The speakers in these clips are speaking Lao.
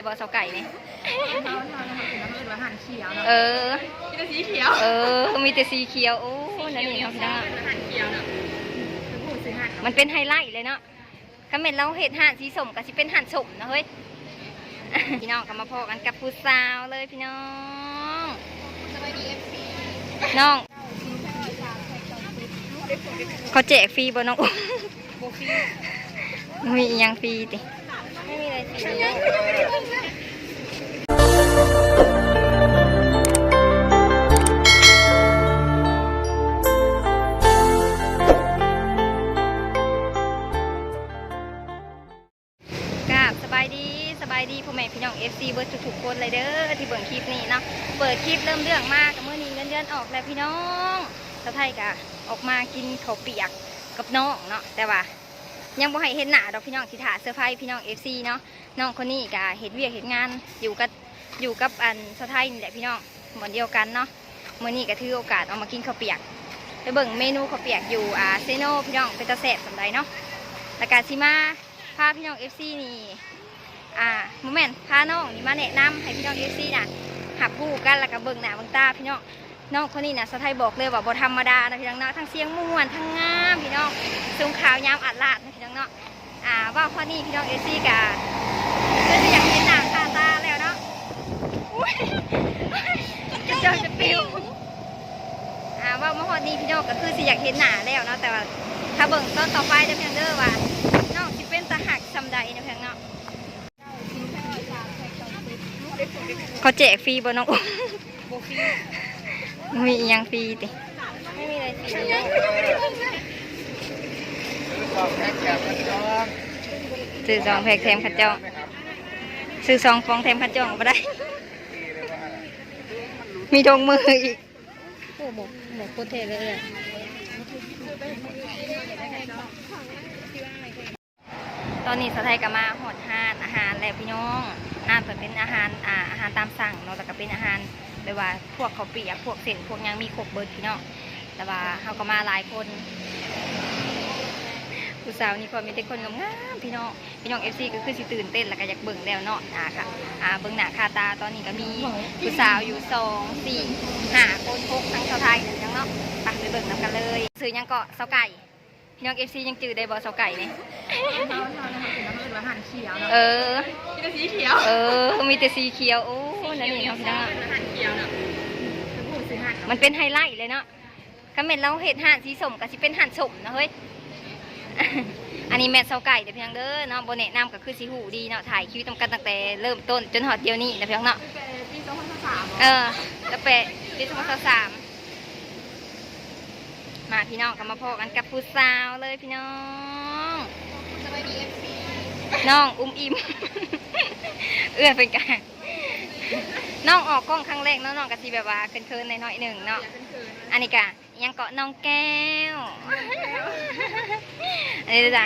ບໍ່ ຊາວໄກ່ນີ້? ເຮົາ ເຮົາ ເຮົາເອີ້ນວ່າຮ້ານຂຽວເນາະ. ເອີ ມີແຕ່ສີຂຽວ. ເອີ ມີແຕ່ສີຂຽວ. ໂອ້ ນັ້ນນີ້ເນາະ ພີ່ນ້ອງ. ຮ້ານຂຽວເນາະ. ມັນເປັນໄຮໄລເລີຍເນາະ. ຄັນແມ່ນລາວເຮັດຮ້ານສີສົ້ມກໍຊິເປັນຮ້ານສົ້ມເນາະເຮີ້ຍ. ພີ່ນ້ອງ ກໍມາພໍ້ກັນກັບຜູ້ສາວເລີຍພີ່ນ້ອງ. ສະບາຍດີ ເອັຟຊີ ນ້ອງ ເຂົາແຈກຟຣີບໍ່ນ້ອງ? ບໍ່ຟຣີ. ບໍ່ມີອີ່ຫຍັງຟຣີຕິ? ບໍ່ມີເລີຍຟຣີ. ກາບສະບາຍດີ ສະບາຍດີພໍ່ແມ່ພີ່ນ້ອງ ເອັຟຊີ ເບິດທຸກໆຄົນເລີຍເດີ ທີ່ເບິ່ງຄລິບນີ້ເນາະ. ເປີດຄລິບເລີ່ມເລື່ອງມາ ກໍມື້ນີ້ເງິນເດືອນອອກແລ້ວພີ່ນ້ອງ. ສາວໄທກໍອອກມາກິນເຂົ້າປຽກກັບນ້ອງເນາະ ແຕ່ວ່າຍັງບໍ່ໃຫ້ເຫັນໜ້າດອກພີ່ນ້ອງ ຊິຖ້າເຊີໄພພີ່ນ້ອງ ເອັຟຊີ ເນາະ. ນ້ອງຄົນນີ້ກໍເຮັດວຽກເຮັດງານຢູ່ກັບ ຢູ່ກັບອັນສາວໄທນີ້ແຫຼະພີ່ນ້ອງ ບ່ອນດຽວກັນເນາະ. ມື້ນີ້ກໍຖືໂອກາດອອກມາກິນເຂົ້າປຽກ ໄປເບິ່ງເມນູເຂົ້າປຽກຢູ່ ອ່າ ເຊໂນ ພີ່ນ້ອງ ເປັນຕາແຊບສ່ຳໃດເນາະ. ແລ້ວກໍຊິມາພາພີ່ນ້ອງ ເອັຟຊີ ນີ້ ອ່າ ບໍ່ແມ່ນ ພານ້ອງນີ້ມາແນະນຳໃຫ້ພີ່ນ້ອງ ເອັຟຊີ ນະ ຮັບຮູ້ກັນ ແລ້ວກໍເບິ່ງໜ້າເບິ່ງຕາພີ່ນ້ອງ. ນ້ອງຄົນນີ້ນະ ສາວໄທບອກເລີຍວ່າບໍ່ທຳມະດານະພີ່ນ້ອງເນາະ ທັງສຽງມ່ວນ ທັງງາມພີ່ນ້ອງ ສູງຂາວຍາວອາດລາດນະພີ່ນ້ອງເນາະ. ອ່າ ເວົ້າຮອດນີ້ພີ່ນ້ອງ ເອັຟຊີ ກະຄືຊິຢາກເຫັນໜ້າຄ່າຕາແລ້ວເນາະ. ອຸ້ຍ ຈະເຈົ້າຈະປິວ. ອ່າ ເວົ້າມາຮອດນີ້ພີ່ນ້ອງ ກະຄືຊິຢາກເຫັນໜ້າແລ້ວເນາະ ແຕ່ວ່າຖ້າເບິ່ງຕອນຕໍ່ໄປເດີພີ່ນ້ອງເດີ ວ່ານ້ອງຊິເປັນຕາຮັກສ່ຳໃດເນາະພີ່ນ້ອງເນາະ. ເຂົາແຈກຟຣີບໍ່ນ້ອງ? ບໍ່ຟຣີ. ບໍ່ມີອີ່ຫຍັງຟຣີຕິ? ບໍ່ມີເລີຍຟຣີ. ຊື້ສອງແພັກແຖມເຂົາເຈົ້າ ຊື້ສອງປ່ອງແຖມເຂົາເຈົ້າບໍ່ໄດ້. ມີຖົງມືອີກ. ໂອ້ ບໍ່ ບໍ່ໂຄດເທ່ເລີຍ. ຕອນນີ້ສາວໄທກໍມາຮອດຮ້ານອາຫານແລ້ວພີ່ນ້ອງ. ຮ້ານເພິ່ນເປັນອາຫານ ອ່າ ອາຫານຕາມສັ່ງເນາະ ແລ້ວກໍເປັນອາຫານແບບວ່າພວກເຂົ້າປຽກ ພວກເສັ້ນ ພວກຫຍັງມີຄົບເບິດພີ່ນ້ອງ. ແຕ່ວ່າເຮົາກໍມາຫຼາຍຄົນ ຜູ້ສາວນີ້ກໍມີແຕ່ຄົນງາມໆ ພີ່ນ້ອງ. ພີ່ນ້ອງ ເອັຟຊີ ກໍຄືຊິຕື່ນເຕັ້ນ ແລ້ວກໍຢາກເບິ່ງແລ້ວເນາະ. ອ່າ ເບິ່ງໜ້າຄ່າຕາ ຕອນນີ້ກໍມີຜູ້ສາວຢູ່ສອງ ສີ່ ຫ້າຄົນ ຫົກ ທັງຊາວໄທພີ່ນ້ອງເນາະ. ໄປ ໄປເບິ່ງນຳກັນເລີຍ. ຊື່ຫຍັງເກາະ ສາວໄກ່? ນ້ອງ ເອັຟຊີ ຍັງຈື່ໄດ້ບໍ່ ສາວໄກ່ນີ້? ເຮົາ ເຮົາ ເຮົາເອີ້ນວ່າຮ້ານຂຽວເນາະ. ເອີ ມີແຕ່ສີຂຽວ. ເອີ ມີແຕ່ສີຂຽວ. ໂອ້ ນັ້ນນີ້ເນາະ ພີ່ນ້ອງ. ມັນເປັນໄຮໄລເລີຍເນາະ. ຄັນແມ່ນລາວເຮັດຮ້ານສີສົ້ມກໍຊິເປັນຮ້ານສົ້ມເນາະເຮີ້ຍ. ອັນນີ້ແມ່ນສາວໄກ່ເດີພີ່ນ້ອງເດີເນາະ. ບໍ່ແນະນຳກໍຄືຊິຮູ້ດີເນາະ ຖ່າຍຊີວິດນຳກັນຕັ້ງແຕ່ເລີ່ມຕົ້ນຈົນຮອດດຽວນີ້ນະພີ່ນ້ອງເນາະ. ຕັ້ງແຕ່ປີສອງພັນຊາວສາມ. ເອີ ຕັ້ງແຕ່ປີສອງພັນຊາວສາມ. ມາພີ່ນ້ອງ ກໍມາພໍ້ກັນກັບຜູ້ສາວເລີຍພີ່ນ້ອງ. ສະບາຍດີ ເອັຟຊີ ນ້ອງອຸ້ມອີ່ມ. ເອື້ອຍເປັນການ ນ້ອງອອກກ້ອງຄັ້ງແລກເນາະ ນ້ອງກໍຊິແບບວ່າເຂີນໆ ໜ້ອຍໆ ໜຶ່ງເນາະ. ອັນນີ້ກະຫຍັງເກາະ ນ້ອງແກ້ວ. ອັນນີ້ເດີຈ້າ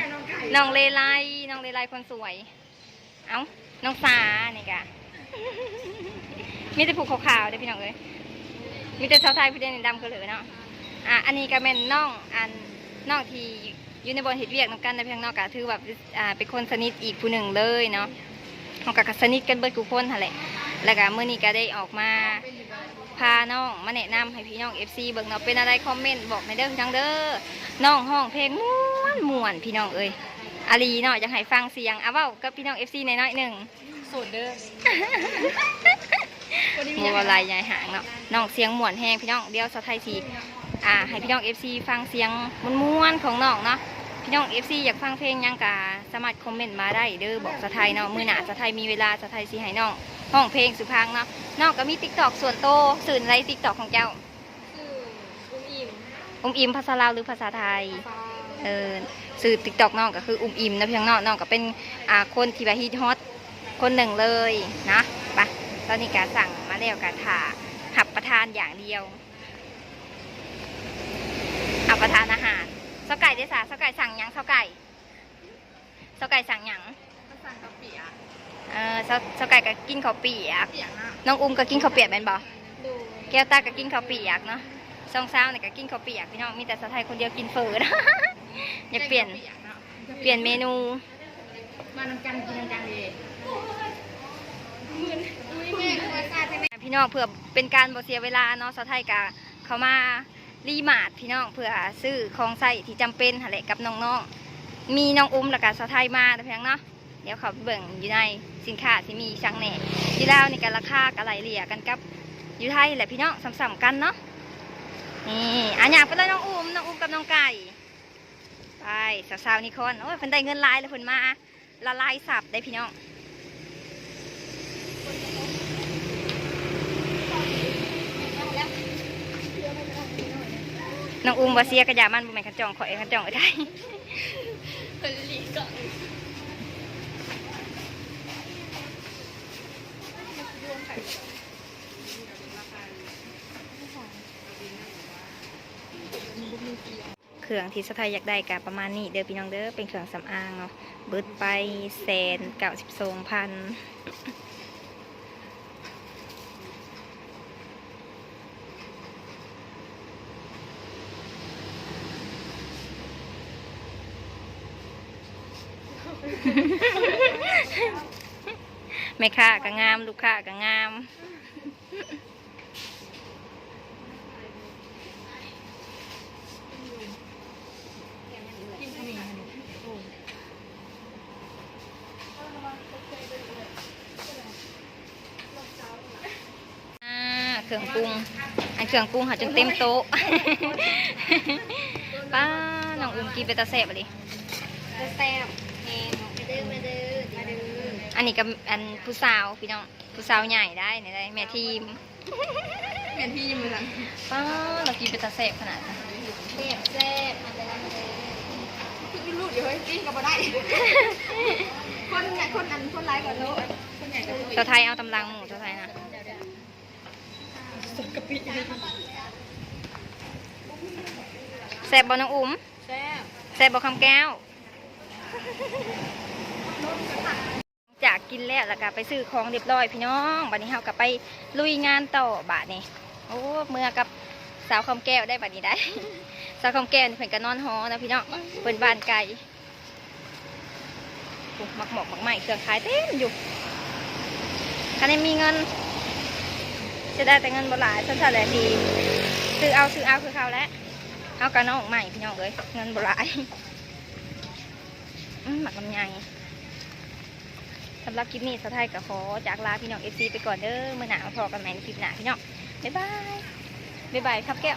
ນ້ອງເລໄລ ນ້ອງເລໄລຄົນສວຍ. ເອົ້າ ນ້ອງສານີ້ກະ ມີແຕ່ຜູ້ຂາວໆ ເດ້ພີ່ນ້ອງເອີຍ. ມີແຕ່ຊາວໄທຜູ້ດຽວນີ້ດຳກະເຫຼີເນາະ. ອ່າ ອັນນີ້ກະແມ່ນນ້ອງ ອັນ ນ້ອງທີ່ຢູ່ໃນບ່ອນເຮັດວຽກນຳກັນນະພີ່ນ້ອງເນາະ. ກະຖືວ່າ ອ່າ ເປັນຄົນສະໜິດອີກຜູ້ໜຶ່ງເລີຍເນາະ. ເຮົາກະ ກະສະໜິດກັນເບິດຄູ່ຄົນຫັ້ນແຫຼະ. ແລ້ວກະມື້ນີ້ກະໄດ້ອອກມາ ພານ້ອງມາແນະນຳໃຫ້ພີ່ນ້ອງ ເອັຟຊີ ເບິ່ງເນາະ. ເປັນແນວໃດຄອມເມັນບອກແດ່ເດີພີ່ນ້ອງເດີ. ນ້ອງຮ້ອງເພງມ່ວນໆ ພີ່ນ້ອງເອີຍ ອີ່ຫຼີເນາະ. ຢາກໃຫ້ຟັງສຽງ ອາ ເວົ້າກັບພີ່ນ້ອງ ເອັຟຊີ ແດ່ໜ້ອຍໜຶ່ງ. ໂສດເດີ ບໍ່ເວົ້າຫຼາຍຍາຍຫາງເນາະ. ນ້ອງສຽງມ່ວນແຮງພີ່ນ້ອງ. ດຽວສາວໄທຊິ ອ່າ ໃຫ້ພີ່ນ້ອງ ເອັຟຊີ ຟັງສຽງມ່ວນໆ ຂອງນ້ອງເນາະ. ພີ່ນ້ອງ ເອັຟຊີ ຢາກຟັງເພງຫຍັງກະສາມາດຄອມເມັນມາໄດ້ເດີ ບອກສາວໄທເນາະ. ມື້ໜ້າສາວໄທມີເວລາ ສາວໄທຊິໃຫ້ນ້ອງຮ້ອງເພງສູ່ຟັງເນາະ. ນ້ອງກໍມີຕິກຕັອກສ່ວນໂຕ ຊື່ໃດຕິກຕັອກຂອງເຈົ້າ? ຊື່ ອຸ້ມອີ່ມ. ອຸ້ມອີ່ມພາສາລາວ ຫຼື ພາສາໄທ? ພາສາລາວ. ເອີ ຊື່ຕິກຕັອກນ້ອງກໍຄືອຸ້ມອີ່ມເນາະພີ່ນ້ອງເນາະ. ນ້ອງກໍເປັນ ອ່າ ຄົນທີ່ວ່າຮິດຮອດຄົນໜຶ່ງເລີຍນະ. ໄປ ຕອນນີ້ກະສັ່ງມາແລ້ວ ກະຖ້າຮັບປະທານຢ່າງດຽວ ຮັບປະທານອາຫານ. ສາວໄກ່ເດຊະ ສາວໄກ່ສັ່ງຫຍັງ? ສາວໄກ່ ສາວໄກ່ສັ່ງຫຍັງ? ເອີ ສາວ ສາວໄກ່ກໍກິນເຂົ້າປຽກ ປຽກເນາະ. ນ້ອງອຸ້ມກໍກິນເຂົ້າປຽກແມ່ນບໍ່? ໂດຍ. ແກ້ວຕາກໍກິນເຂົ້າປຽກເນາະ. ສອງສາວນີ້ກໍກິນເຂົ້າປຽກພີ່ນ້ອງ. ມີແຕ່ສາວໄທຄົນດຽວກິນເຝີ ຢາກປ່ຽນ ແກງເຂົ້າປຽກເນາະ ປ່ຽນເມນູ. ມານຳກັນ ກິນນຳກັນເດ. ເນາະ ເພື່ອເປັນການບໍ່ເສຍເວລາເນາະ ສາວໄທກະເຂົ້າມາຣີມາດພີ່ນ້ອງ ເພື່ອຊື້ຂອງໃຊ້ທີ່ຈຳເປັນຫັ້ນແຫຼະກັບນ້ອງໆ ມີນ້ອງອຸ້ມແລ້ວກະສາວໄທມາເນາະພີ່ນ້ອງເນາະ. ດຽວເຂົ້າໄປເບິ່ງຢູ່ໃນສິນຄ້າຊິມີຫຍັງແດ່. ຢູ່ລາວນີ້ກະລາຄາກະໄລ່ເລ່ຍກັນກັບຢູ່ໄທແຫຼະພີ່ນ້ອງ ສ່ຳໆກັນເນາະ. ນີ້ ອາ ຍ່າງໄປເລີຍນ້ອງອຸ້ມ ນ້ອງອຸ້ມກັບນ້ອງໄກ່ ໄປ. ສາວໆນິຄອນ ໂອ້ຍ ເພິ່ນໄດ້ເງິນຫຼາຍແລ້ວ ເພິ່ນມາລະລາຍຊັບໄດ໋ພີ່ນ້ອງ. ນ້ອງອຸ້ມວ່າເສຍກະຢ່າມັນ ບໍ່ແມ່ນຄັນຈ້ອງຂ້ອຍ ຄັນຈ້ອງເອື້ອຍໄທ. ເພິ່ນຫຼີກກ້ອງ. ເຄື່ອງທີ່ສາວໄທຢາກໄດ້ກະປະມານນີ້ເດີພີ່ນ້ອງເດີ ເປັນເຄື່ອງສຳອາງເນາະ ເບິດໄປແສນເກົ້າສິບສອງພັນ. ແມ່ຄ້າກະງາມ ລູກຄ້າກະງາມ. ອ່າ ເຄື່ອງປຸງ ອັນເຄື່ອງປຸງຫາຈົນເຕັມໂຕະ. ປ້າ ນ້ອງອຸ້ມກິນເປັນຕາແຊບອີ່ຫຼີ ແຊບແຮງ. ມາເດີ ມາເດີ ມາເດີ. ອັນນີ້ກະ ອັນ ຜູ້ສາວພີ່ນ້ອງ ຜູ້ສາວໃຫຍ່ໄດ໋ ນີ້ໄດ໋ ແມ່ທີມ ແມ່ນທີ່ຢູ່ມື້ນັ້ນ ປ້າ ລາວກິນເປັນຕາແຊບຂະໜາດ ແຊບ ແຊບ ມາເດີ ມາເດີ. ຄືຫຼຸດຢູ່ເຮີ້ຍ ກິນກະບໍ່ໄດ້ ຄົນໃຫຍ່ ຄົນອັນ ຄົນຫຼາຍກວ່າໂລ ຄົນໃຫຍ່ກວ່າໂລ. ສາວໄທເອົາຕຳລັງໝູ່ ສາວໄທນະ. ແຊບບໍ່ນ້ອງອຸ້ມ? ແຊບ ແຊບບໍ່ຄຳແກ້ວ? ຈາກກິນແລ້ວ ແລ້ວກະໄປຊື້ຂອງຮຽບຮ້ອຍພີ່ນ້ອງ ບາດນີ້ເຮົາກະໄປລຸຍງານຕໍ່ບາດນີ້. ໂອ້ ເມືອກັບສາວຄຳແກ້ວໄດ້ບາດນີ້ໄດ໋. ສາວຄຳແກ້ວນີ້ເພິ່ນກະນອນຫໍເນາະພີ່ນ້ອງ ເພິ່ນບ້ານໄກ. ໂອ້ ໝາກໝອກໝາກໄມ້ ເຄື່ອງຂາຍເຕັມຢູ່. ຄັນໄດ້ມີເງິນ ເສຍດາຍແຕ່ເງິນບໍ່ຫຼາຍ ຊັ້ນໆແຫຼະ ຊິຊື້ເອົາ ຊື້ເອົາຄືເກົ່າແຫຼະ. ເຮົາກະນ້ອງໃໝ່ພີ່ນ້ອງເອີຍ ເງິນບໍ່ຫຼາຍ. ອືມ ໝາກລຳໄຍ. ສຳລັບຄລິບນີ້ ສາວໄທກະຂໍຈາກລາພີ່ນ້ອງເອັຟຊີໄປກ່ອນເດີ ມື້ໜ້າມາພໍ້ກັນໃໝ່ໃນຄລິບໜ້າພີ່ນ້ອງ ບາຍບາຍ ບາຍບາຍຄຳແກ້ວ.